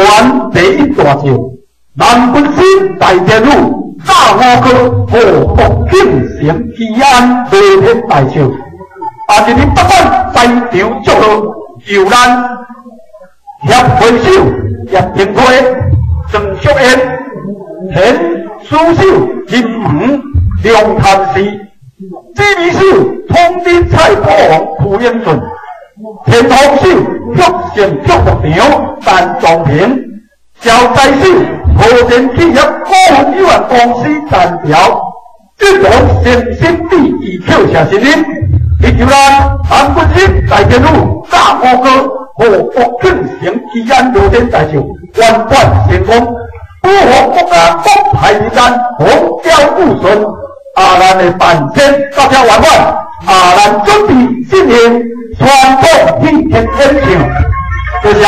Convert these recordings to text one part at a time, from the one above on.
原第一大将，南军师大天女炸五哥护国庆成基安弥天大笑。啊！一日不管在场祝贺，由咱协会首叶廷辉、郑淑燕、田书秀、林恒、梁谭氏、指挥手统领蔡国王徐英顺、田丰手玉成玉牧场陈壮平、招财手和田企业股份有限公司陈条、志同诚心地义扣谢新林。以及咱韩国人大天女炸五哥和国庆成基安罗天大寿圆满成功，保护国家国泰民安，风调雨顺。啊，咱的办签到遮圆满，啊，咱准备进行传统戏曲演唱。多谢，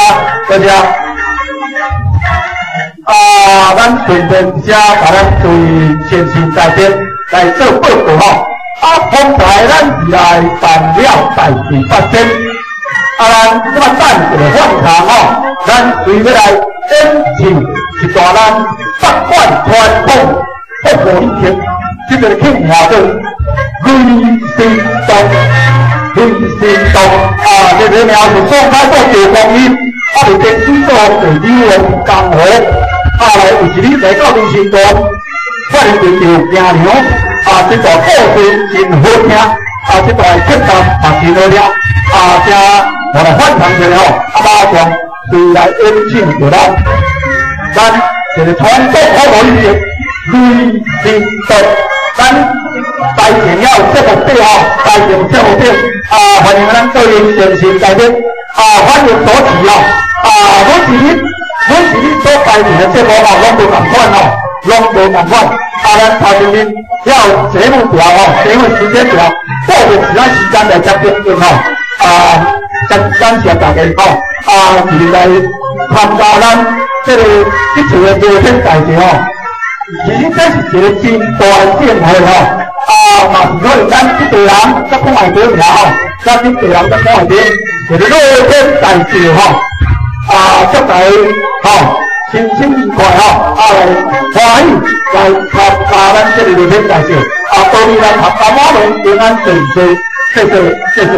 多谢。啊，咱顺便遮共咱对先生大家来做报告吼。啊，方才咱是来办了代志发生，啊，咱這擺等一个反抗吼，咱隨欲來演唱一段咱北管傳統國語曲，這個曲名叫做《雷神洞》，雷神洞啊，這個名是宋太祖趙匡胤，啊，佇天水做第二王江湖，啊，來有一日來到雷神洞，發現著趙驚娘。啊，這段故事真好聽，啊，這段曲調嘛真好聽，啊，這我來翻唱一下吼，啊，馬上隨來演唱著咱，咱這個傳統好語的雷神洞，咱台前了有節目表吼，台前有節目表，啊，歡迎咱各位先生大家，啊，歡迎主持哦，啊，每一日所排定的節目吼，攏無仝款吼，攏無仝款。啊，咱頭前面要有節目表吼，節目時間表，固定時間時間來接應吼。啊，感感謝大家吼，啊，是來參加咱這個這次的彌天大祭吼。其實這是一個真大的盛會吼，啊，嘛是可能咱這地人才講會著爾吼，咱這地人才講會著，一個彌天大祭吼，啊，祝大家吼身心愉快吼，啊來歡喜來參加咱這個彌天大祭，啊，保佑咱闔家滿門平安順遂，謝謝，謝謝。